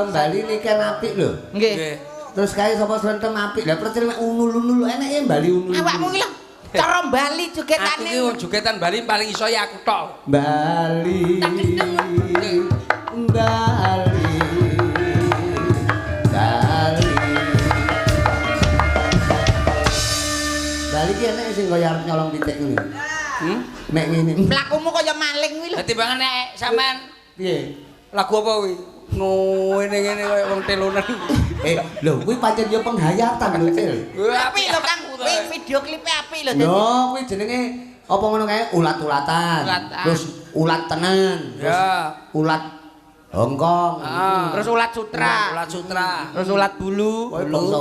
Bali niken apik lho. Nggih. Nggih. Terus kae sapa slentem apik. Lah percil mek unul-unul eneke Bali unul. Awakmu iki lho cara Bali Aku jogetane. ki wong jogetan Bali paling iso ya aku tok. Bali. Bali. Bali. Bali ki enek sing kaya arep nyolong pitik ngene. Mek ngene. Mlakumu kaya maling kuwi lho. Lah timbangan nek sampean Piye? lagu apa kuwi? Ngene ngene kaya wong telonan. Lho kuwi pancen yo penghayatan lho, Cil. Apik lho Kang, kuwi video klipe apik lho. Lho, kuwi jenenge apa ngono kae ulat-ulatan. Ulatan. Terus ulat tenan, terus Ya. ulat Hongkong. Ah. Terus ulat sutra. Ulat sutra. Terus ulat bulu. Pokoke bangsa.